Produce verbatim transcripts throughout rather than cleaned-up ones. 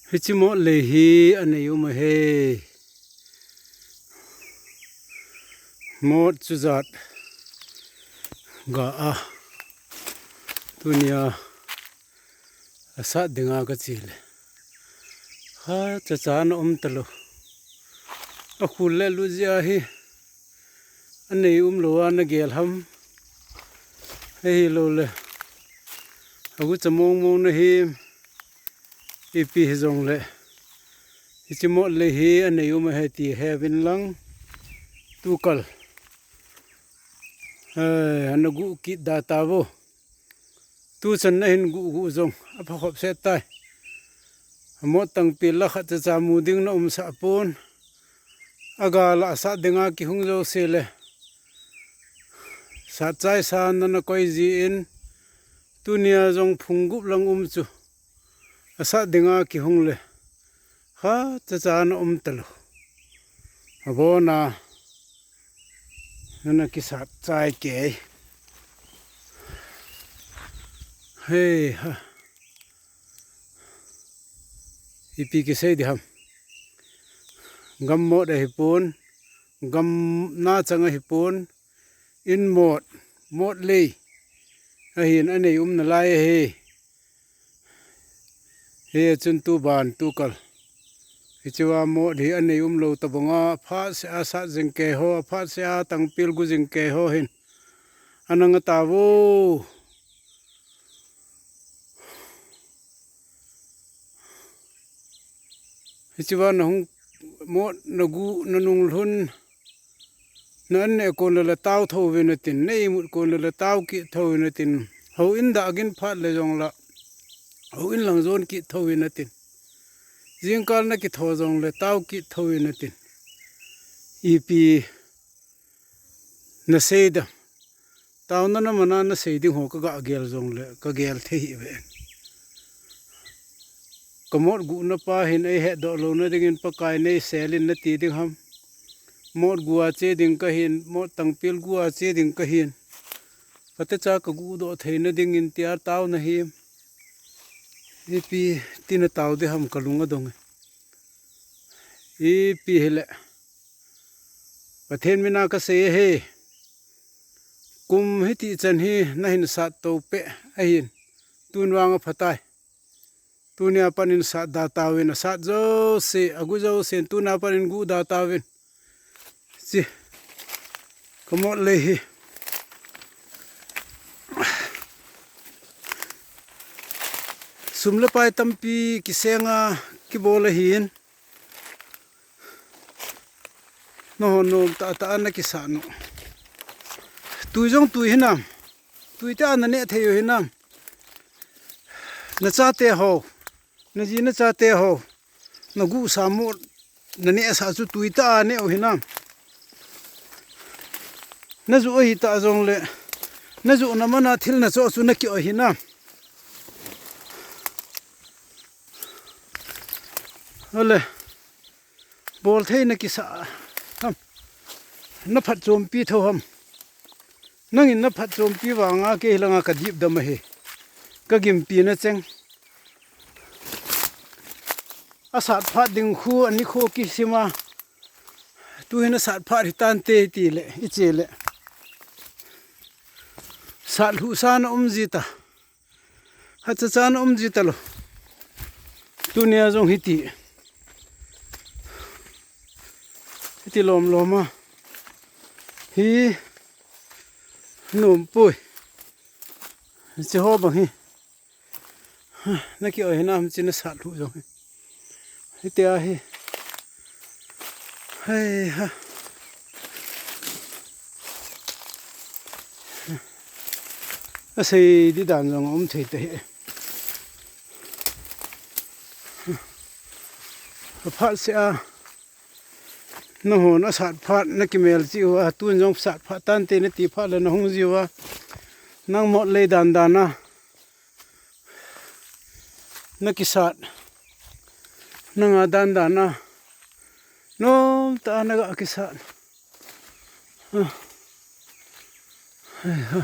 Hichi mot lei hi anei um ahi. Mot chu jat ga a. Tunia asat dinga ka chi le. Ha, cha cha na um talou. A khul le lu jia hi. Anei um lou a na gel ham. Hei lo le. Agu cha mong mong na hi. Ipi hi jong le. Hichi mot lei hi anei um ahi ti he vin lang. Tu kal. Hei, ana gu kit da ta vo. Tu chan na hin gu gu jong. A pha khop se tai. A mot tang pi la khat cha cha mu ding na um sa pon. A ga la sa dinga ki hung jo se le. Sa chai sa na na koi ji in. Tunia jong phung gup lang um chu. Asat dinga ki hung le. Ha, cha cha na um talou. Abona. Nana kisat chai kei. Hei ha. Ipi kisei di ham. Gam mot ahi pon. Gam na chang ahi pon. In mot. Mot lei. Ahin anei um na lai ahi. He chun tu ban tu kal. Hichiva mot hi anei um lou ta banga phat se a sat jing kei ho, phat se a tang pil gu jing kei ho hin. Anang a ta vo. Hichiva na hung mot na gu na nung lhun. Na an ne kon le le tau tho ve na tin, na imut kon le le tau ki tho ve na tin, ho in da gin phat le jong la, ho in lang jon ki tho ve na tin, jingkal na ki tho jong le tau ki tho ve na tin, ipi na sei da, tau na na mana na sei ding ho ka ga gel jong le, ka gel thei hi ve. Ka mot gu na pa hin ei he do lo na ding in Pakai nei sel in na ti ding ham. Mot gu a che ding ka hin, mot tang pil gu a che ding ka hin. Pate cha ka gu do thei na ding in tia tau na hi. Ipi ti na tau de ham ka lung a dong. Ipi hi le. Pathen mina ka sei he. Kum hi ti chan hi na hin sat to pe ahin. Tun vang a phatai. Tunia panin sat da tawin, a sat jo se, a gu jo se, tunia panin gu da tawin. Chi. Ka mot lei hi. Sum le pai tampi kisenga kibol ahin. Na hon nom ta ta na kisa nu. Tui jong tui hinam. Tui ta na ne thei u hinam. Na chate ho. Na ji na chate ho. Na gu sa mo. Na ne sa chu tui ta ne u hinam. Na ju hi ta jong le. Na ju na mana thil na cho chu na ki o hinam. Ole. Bol thei na kisa ham. Na phat chompi tho ham. Nangin na phat chompi vanga kei langa ka dip dam ahi. Ka gimpi na cheng. A sat phat ding khu ani khu kisima. Tu hin a sat phat hi tante ti le, i che le. Sat lhu sa na um ji ta. Hacha cha na um ji ta lo. Tunia jong hiti. Hiti lom lom a. Hi. Nom pui. Che ho bang hi. Na ki oi hinam chi na sat lhu jong hi. Hiti a hi. Hei ha. A sei di dan jong um thei te hi. A phat se a. Na hon a sat phat na kimel chi u a, tun jong sat phat tante na ti phat le na hung ji u a. Nang mot lei dan dan a. Na kisat. Nanga dan dan a. Nom ta na ga kisat. Ah. Hai ha.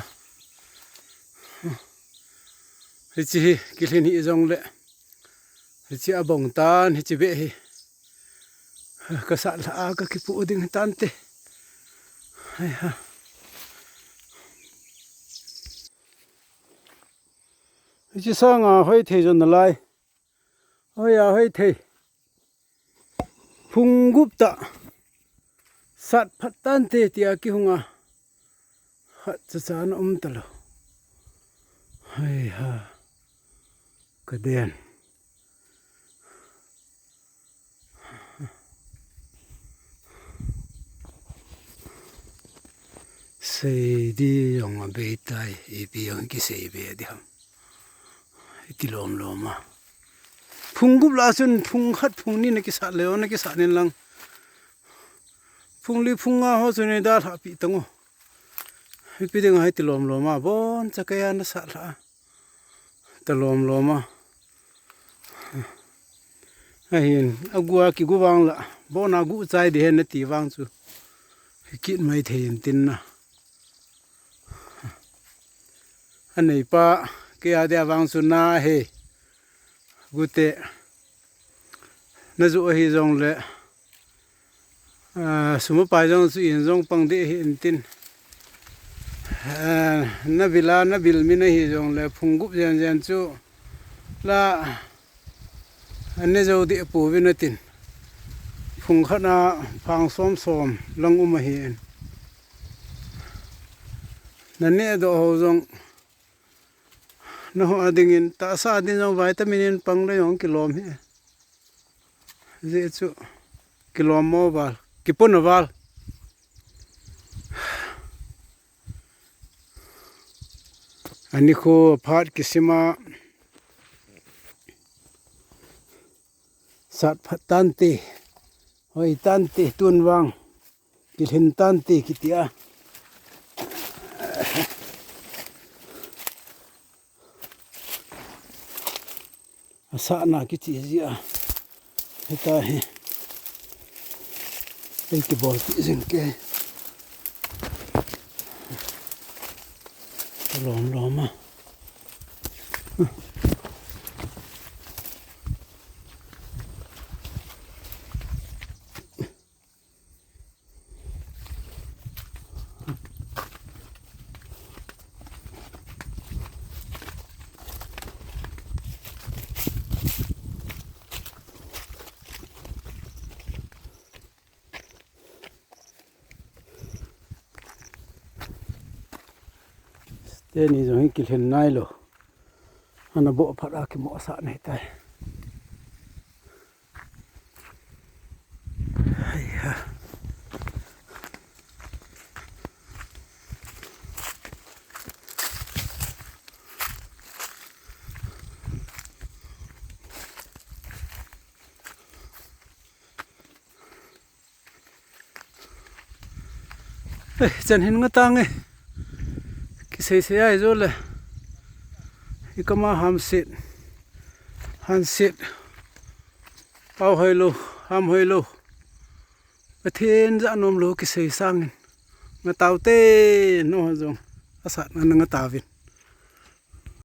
Hichi hi kilhin hi jong le. Hiche abong tan hiche beh hi. Ka sat lha a ka kipu ding tante. Hai ha. Hiche sanga hoi thei jon nalai. Hoi a hoi thei. Phung gup ta. Sat phat tante tia kihung a. Khat cha cha na um talou. Hai ha. Ka den. Sei di jong abei tai, ipi jong kisei be di ham. Iti lom lom a. Phung gup lah a chun phung khat phung ni na kisat leu, na kisat nin lang. Phung li phung nga ho chu nei dalha pi tang o. Ipi ding a iti lom lom a, bon cha kei a na sat lha a. Ta lom lom a. Ahin, agu a kigu vang la, bon a gu chai di hen nati vang chu. Hi kit mai thei in tin na. Anei pa, kei a dia vang chu na he. Gu te. Na ju ahi jong le. Ah, sum a pai jong chu in jong pang deh hi in tin. Ah, na vil a, na vil min ahi jong le phung gup jen jen chu la an ne jo deh pouvin atin. Phung khat a phang som som lang um ahi in. Na neh doh ho jong na ho a ding in tahsa a ding jong vitamin in pang le jong kilom hi. Jeh chu kilom mo val, kipun a val. Ani khu phat kisima sat phat tante, hoi tante tun vang. Kilhin tante kitia. Asahna kichi jia. Hita hi. Ei kibol pi jing ke. Lom lom a. Teni jong hi kilhen nailou. Ana boh phat a kimohsah nei tai. Haiya. Eh, chan hin nga tang e. Kisei sei ai jo le. I kama hamsit. Hansit. Pau hoilou, ham hoilou. Pathen ja nom lou kisei sangin. Nga tau te no jong. Asat na nga tauvin.